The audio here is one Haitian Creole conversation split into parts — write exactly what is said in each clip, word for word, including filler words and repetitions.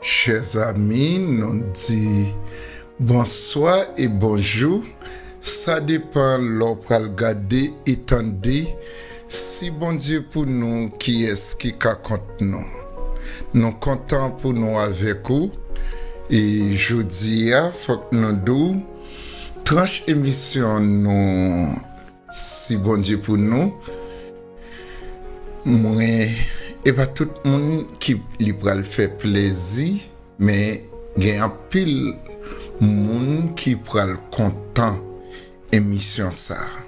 Chè zanmi, nou di bonswa e bonjou. Sa depann lè w pral gade e tande. Si Bondye pou nou, kiyès ki ka kont nou? Nou kontan pou nou avèk ou. E jodi a, fòk nou di w, tranch emisyon nou, Si Bondye pou nou, mwen, e pa tout moun ki li pral fè plezi, men gen anpil moun ki pral kontan emisyon sa a.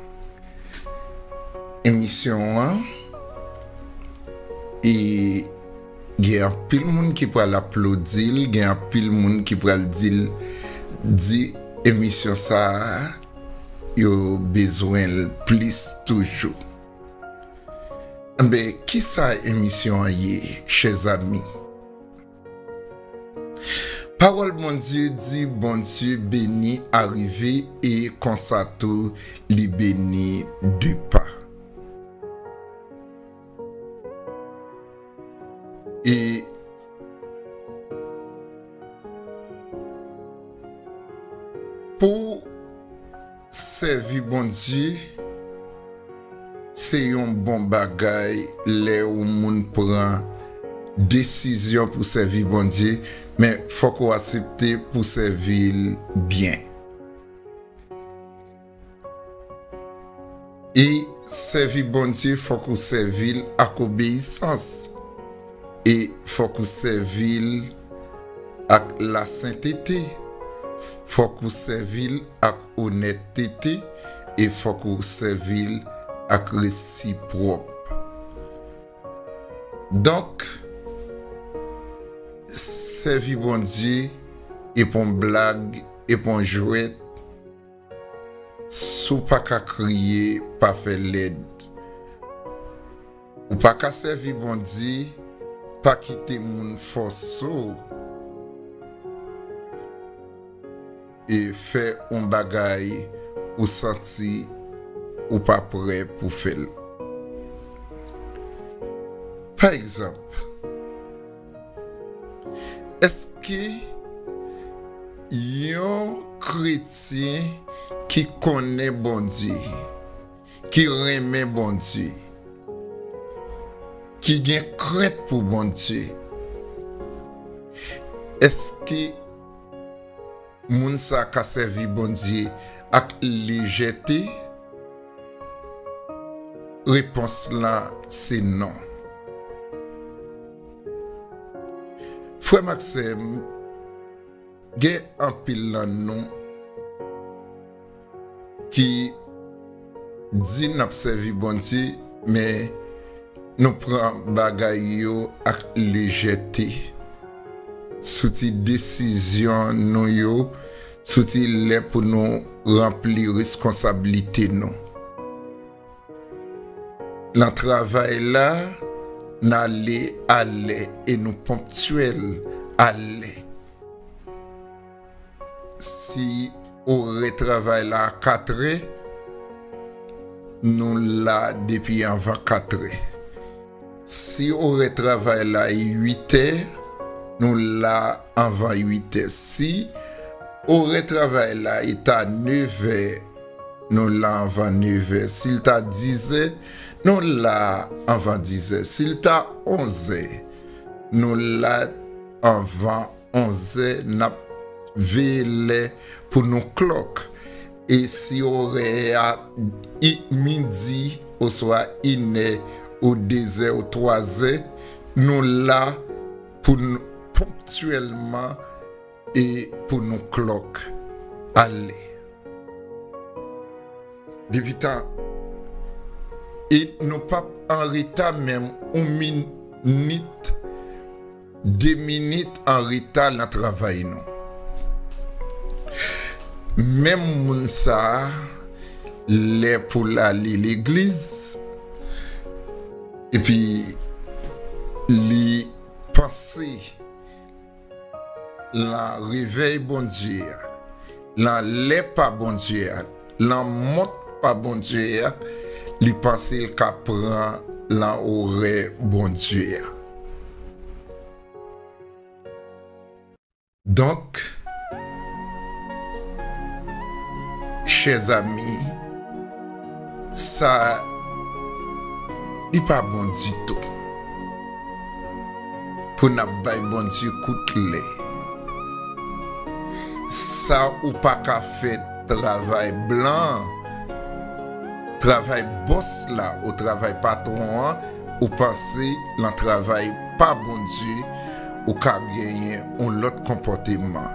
Emisyon an, e gen anpil moun ki pral aplodi l, gen anpil moun ki pral di l, di emisyon sa a, yo bezwen l plis toujou. Enben, kisa emisyon an ye, chè zanmi? Pawòl Bondye di, Bondye beni arive e konsa tou li beni depa. E pou sèvi Bondye, se yon bon bagay lè yon moun pran desizyon pou sèvi Bondye, men fòk ou aksepte pou sèvi l byen. E sèvi Bondye, fòk ou sèvi l ak obeyisans. E fòk ou sèvi l ak lasentete. Fòk ou sèvi l ak onètete. E fòk ou sèvi l ak resipwòk. Donk, sèvi Bondye, e pa yon blag, e pa yon jwèt. Si w pa ka kriye, pa fè lèd. Ou pa ka sèvi Bondye, pa kite moun fòse w e fè yon bagay ou santi ou pa prè pou fè l. Pa egzanp, èske yon kretyen ki konnen Bondye, ki renmen Bondye, ki gen krent pou Bondye, èske moun sa a ka sèvi Bondye ak lejète? Repons la se non. Frè m ak sè m, gen anpil nan nou ki di n ap sèvi Bondye, men nou pran bagay yo ak lejète. Soti desizyon nou yo, soti lè pou nou ranpli reskonsablite nou. Nan travay la, n ale alè e nou ponktyèl alè. Si orè travay la katrè, nou la depi anvan katrè. Si orè travay la e uitè, nou la anvan uitè. Si orè travay la e ta nevè, nou la anvan nevè. Si l ta dizè, nou la anvan dizè. Si l ta onzè, nou la anvan onzè, n ap veye lè pou nou klòk. E si orè a i midi oswa inè ou dezè ou twazè, nou la pou n ponktyèlman e pou nou klòk alè. Depi tan, e nou p ap an reta menm yon minit, de minit an reta nan travay nou. Menm moun sa a, lè pou l ale legliz, epi li panse lan revèy Bondye a, lan lè pa Bondye a, lan mont pa Bondye a, li panse l ka pran lan orè Bondye a. Donk, chè zami, sa, li pa bon ditou pou n ap bay Bondye kout lè. Sa ou pa ka fè travay blan an, travay bòs la, ou travay patwon an, ou panse nan travay pa Bondye, ou ka genyen yon lòt konpòteman.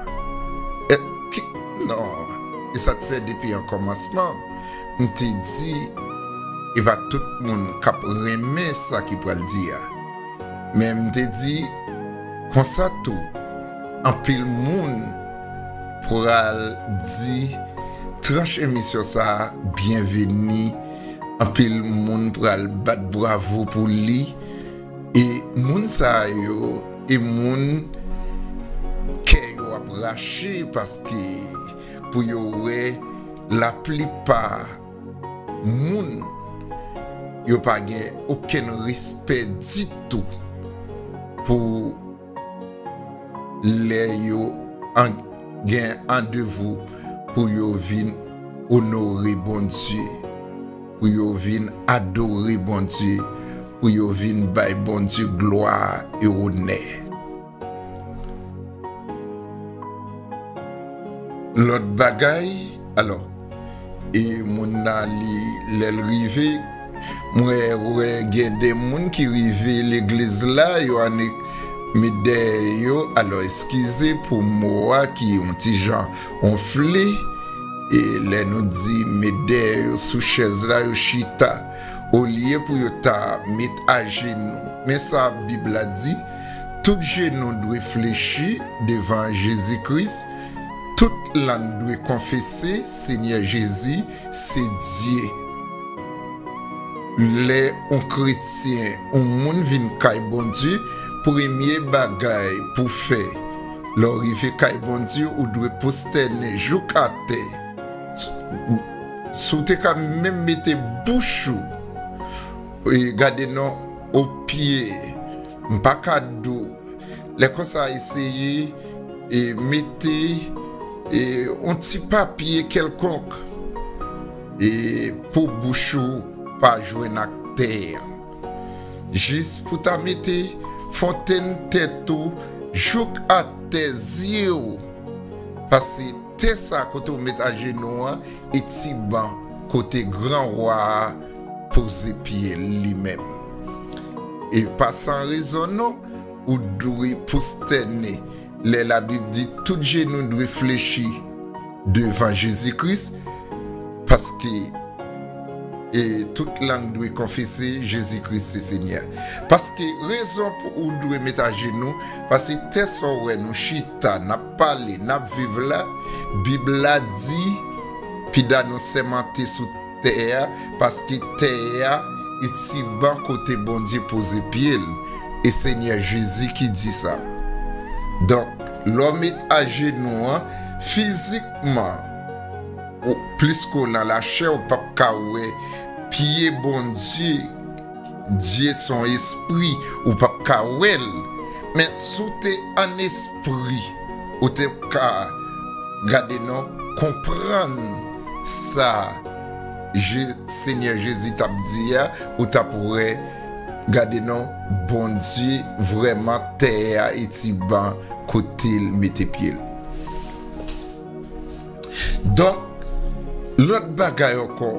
E, ki, non, e sa k fè depi an kòmansman, m te di, e pa tout moun k ap renmen sa ki pral di a. Men m te di, konsa tou, anpil moun pral di, tranch emisyon sa a, byenveni, anpil moun pral bat bravo pou li, e moun sa yo, e moun kè yo ap rache, paske pou yo wè laplipa moun, yo pa gen okenn respè ditou pou lè yo an-, gen randevou pou yo vin onore Bondye, pou yo vin adore Bondye, pou yo vin bay Bondye glwa e onè. Lòt bagay, alò, e moun nan li, lè l rive, mwen wè gen de moun ki rive legliz la, yo annik met dèyè yo, alò, eskize pou mo a ki yon ti jan onfle, e lè nou di met dèyè yo sou chèz la, yo chita, olye pou yo ta met ajenou. Men sa Bib la di, tout jenou dwe flechi devan Jezi Kris, tout lang dwe konfese Senyè Jezi se Dye. Lè yon kretyen, yon moun vin kay Bondye, premye bagay pou fè, lè w rive kay Bondye, ou dwe pwostène jouk atè. Si w te ka menm mete bouch ou, e gade non, o pye, m pa ka di w, lè konsa, eseye, e mete, e yon ti papye kèlkonk, e pou bouch ou pa jwenn ak tè a. Jis pou ta mete fontenn tèt ou jouk atè zye w. Pase tè sa kote w met ajenou an, e ti ban kote gran wa a poze pye l li menm. E pa san rezon non, ou dwe pwostène. Lè Labib di tout jenou dwe flechi devan Jezi Kris, paske, e tout lang dwe konfese Jezi Kris se Senyè. Paske rezon pou ou dwe met ajenou, paske tè sa w wè nou chita, n ap pale, n ap viv la, Bib la di, pida nou sèmante sou tè a, paske tè a, e ti ban kote Bondye poze pye l. E Senyè Jezi ki di sa. Donk, lè w met ajenou an, fizikman, ou, pliske w nan lachè, ou p ap ka wè pye Bondye. Dye se yon espri, ou p ap ka wè l. Men si w te ann espri, ou te ka, gade non, konprann sa Je-, Senyè Jezi t ap di a, ou t ap wè, gade non, Bondye vrèman tè a e ti ban kote l mete pye l. Donk, lòt bagay ankò.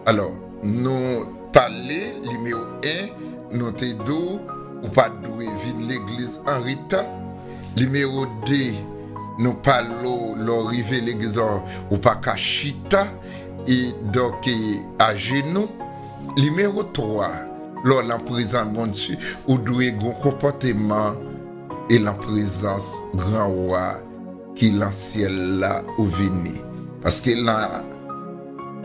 Alò, nou pale, nimewo en, nou te di w, ou pa dwe vin legliz an reta. Nimewo de, nou pale w, lè w rive legliz, ou pa ka chita, e donk, e ajenou. Nimewo twa, lè w nan prezans Bondye, ou dwe gen yon konpòteman e nan prezans gran wa ki nan syèl la ou vini. Paske nan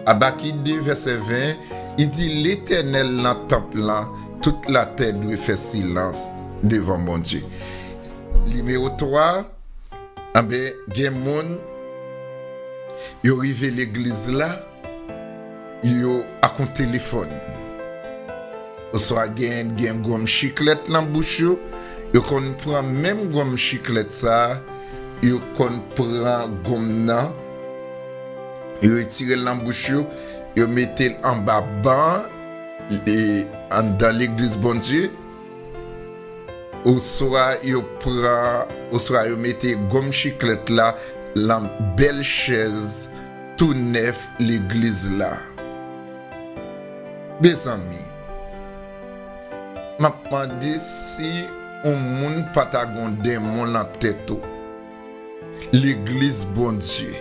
Abakik de vèsè ven, li di, Letènèl nan tanp lan, tout latè dwe fè silans devan Bondye. Nimewo twa, anben, gen moun, yo rive legliz la, yo ak yon telefòn. Oswa gen, gen gonm chiklèt nan bouch yo, Yo konn pran menm gonm chiklèt sa, yo konn pran gonm nan, yo retire l nan bouch yo, yo mete l anba ban, e, anndan legliz Bondye, oswa yo pran, oswa yo mete gonm chiklèt la nan bèl chèz tou nèf legliz la. Mezanmi, m ap mande si yon moun pa ta gon denmon lan tèt ou. Legliz Bondye.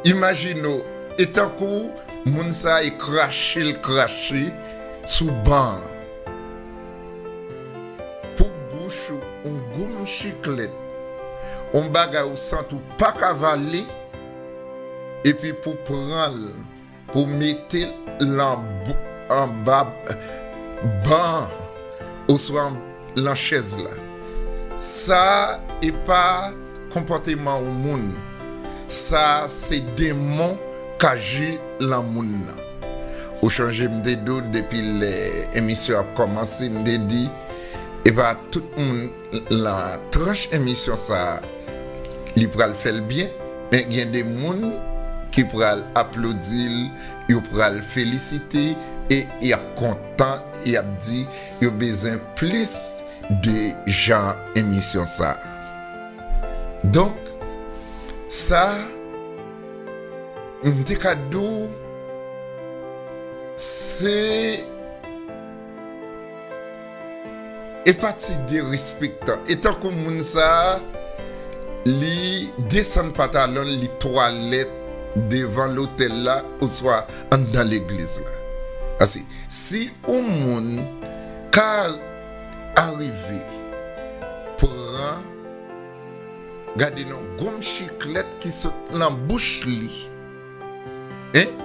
Imajine w, e tankou moun sa e krache l krache sou ban an. Pou bouch ou, yon goum chiklèt, yon bagay ou santi w pa ka vale, epi pou pran l, pou mete l anba ban oswa lan chèz la. Sa e pa konpòteman yon moun. Sa se denmon k aji lan moun nan. Ou chonje m te di w depi lè emisyon ap kòmanse, m te di, e pa tout moun lan tranch emisyon sa a, li pral fè l byen, men gen de moun ki pral aplodi l, yo pral felisite, e y ap kontan, y ap di yo bezwen plis de jan emisyon sa a. Donk, sa, m te ka di w, se e pati derespektan. E tankou moun sa a, li desann pantalon l, li twalèt devan lotèl la, oswa anndan legliz la. Paske si yon moun ka arive pran, gade non, gonm chiklèt ki sot nan bouch li, en?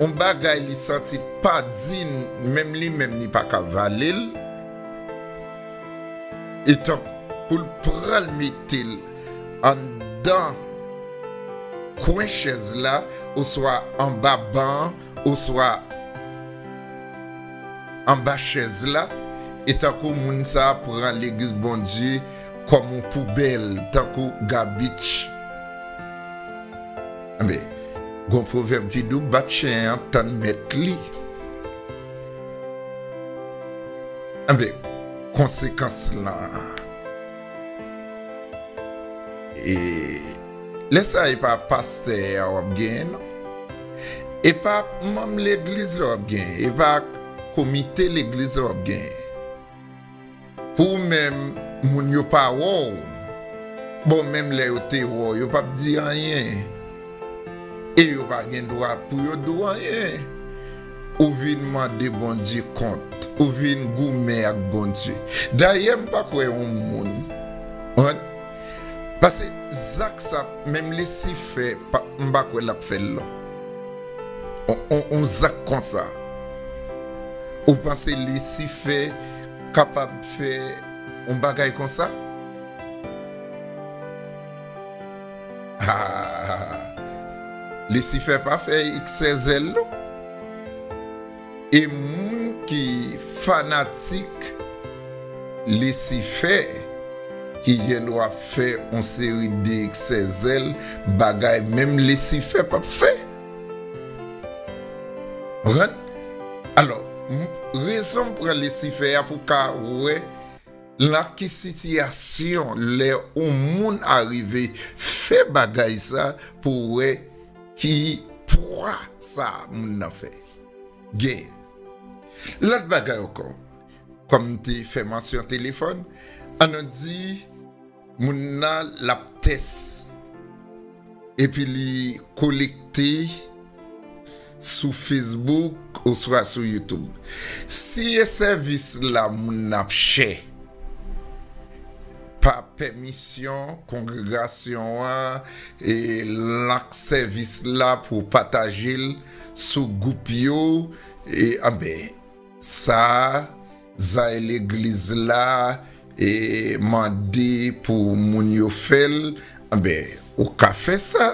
Yon bagay li santi pa di, menm li menm li pa ka vale l. Etan pou l pran l mete l anndan kwen chèz la, oswa anba ban an, oswa anba chèz la, e tankou moun sa a pran legliz Bondye kòm yon poubèl, tankou gabich. Enben, gon pwovèb ki di w bat chen an tann mèt li. Enben, konsekans lan, e lè sa a, e pa pastè a w ap genyen, non. E pa manm legliz la w ap genyen. E pa komite legliz la w ap genyen. Pou ou menm, moun yo pa wè w. Bon, menm lè yo te wè w, yo p ap di anyen. E yo pa gen dwa pou yo di w anyen. Ou vin mande Bondye kont. Ou vin goumen ak Bondye. Dayè, m pa kwè yon moun. Ant, paske zak sa, menm Lisifè, pa, m pa kwè l ap fè l non. On, on, on zak konsa. Ou panse Lisifè kapab fè on bagay konsa? Ah, Lisifè pa fè eksè zèl non. E moun ki fanatik Lisifè, ki gen dwa fè on seri de eksè zèl, bagay menm Lisifè p ap fè. Konprann? Alò, m, rezon m pran Lisifè a pou ka wè lan ki sitiyasyon lè yon moun arive fè bagay sa pou wè ki pwa sa moun nan fè. Gen. Lòt bagay ankò, kòm m te fè mansyon telefòn, ann nou di moun nan l ap tès, epi li kolekte sou Facebook oswa sou YouTube. Si e sèvis la moun nan ap chè pa pèmisyon kongregasyon an, e l ak sèvis la pou pataje l sou gwoup yo, e, anben, sa, zay legliz la, e, mande pou moun yo fè l, anben, ou ka fè sa.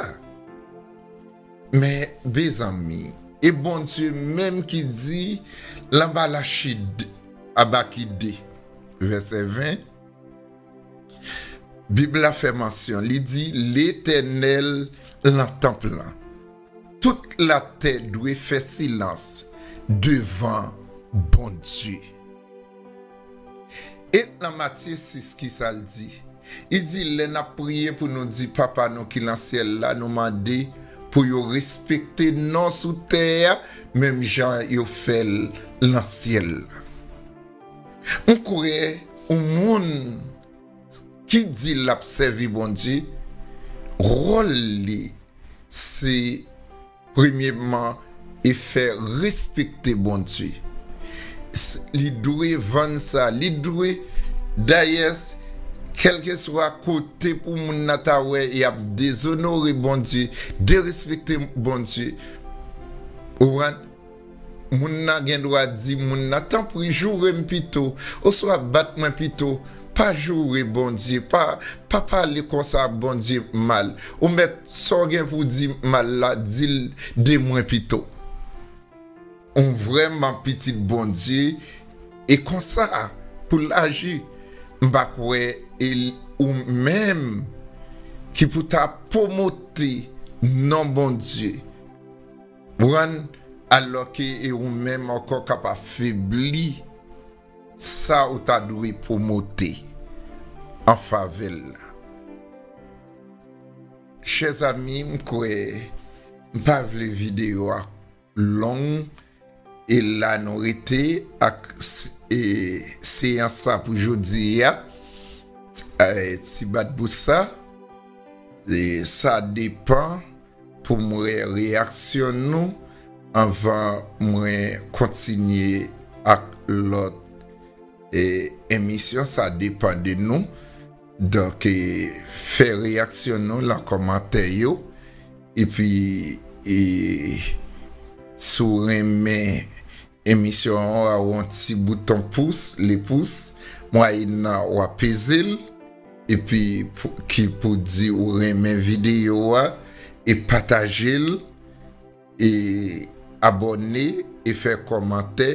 Men, mezanmi, e Bondye menm ki di, l anba lachid, Abakik de, vèsè ven, Bib la fè mansyon, li di, Letènèl lan tanp lan. Tout latè dwe fè silans devan Bondye. E nan Matye sis, ki sa l di? Li di, lè n ap priye pou nou di, Papa nou ki lan syèl la, nou mande pou yo respekte non sou tè a, menm jan yo fè l lan syèl la. M kwè yon moun ki di l ap sèvi Bondye, wòl li se, premyèman, e fè respekte Bondye. S- Li dwe vann sa, li dwe, dayè, kèlkeswa kote pou moun nan ta wè y ap dezonore Bondye, derespekte Bondye, ou konprann? Moun nan gen dwa di moun nan, tanpri, joure m pito, oswa bat mwen pito. Pa joure Bondye, pa, pa pale konsa ak Bondye mal. Ou mèt, sa w gen pou di mal la, di l de mwen pito. Ou vrèman pitit Bondye, e konsa pou l aji. M pa kwè e l- ou menm ki pou ta pwomote non Bondye. Ou konprann? Alòske e ou menm ankò k ap afebli sa ou ta dwe pwomote an favè l la. Chè zanmi, m kwè m pa vle videyo a long, e la nou rete ak s- e seyans sa pou jodi a. E, ti bat bout sa, e sa depann pou m wè reyaksyon nou anvan mwen kontinye ak lòt, e, emisyon. Sa depann de nou. Donk, e, fè reyaksyon nou lan kòmantè yo. Epi, e, si w renmen emisyon an, w a wè yon ti bouton pous, le pous, mwayèn nan, w a peze l, epi pou- ki pou di ou renmen videyo a, e pataje l, e abòne, e fè kòmantè,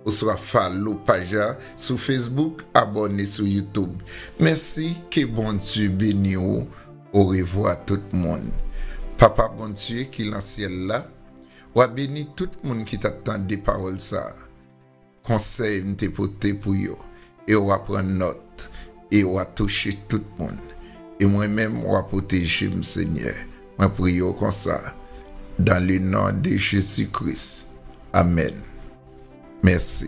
oswa follow paj la sou Facebook, abòne sou YouTube. Mèsi, ke Bondye beni w. Orevwa tout moun. Papa Bondye ki lan syèl la, w a beni tout moun ki t ap tande pawòl sa a. Konsèy m te pote pou yo, e w a pran nòt, e w a touche tout moun. E mwen menm, w a pwoteje m, Senyè. Mwen priye w konsa, dans le nom de Jésus-Christ. Amèn. Mèsi.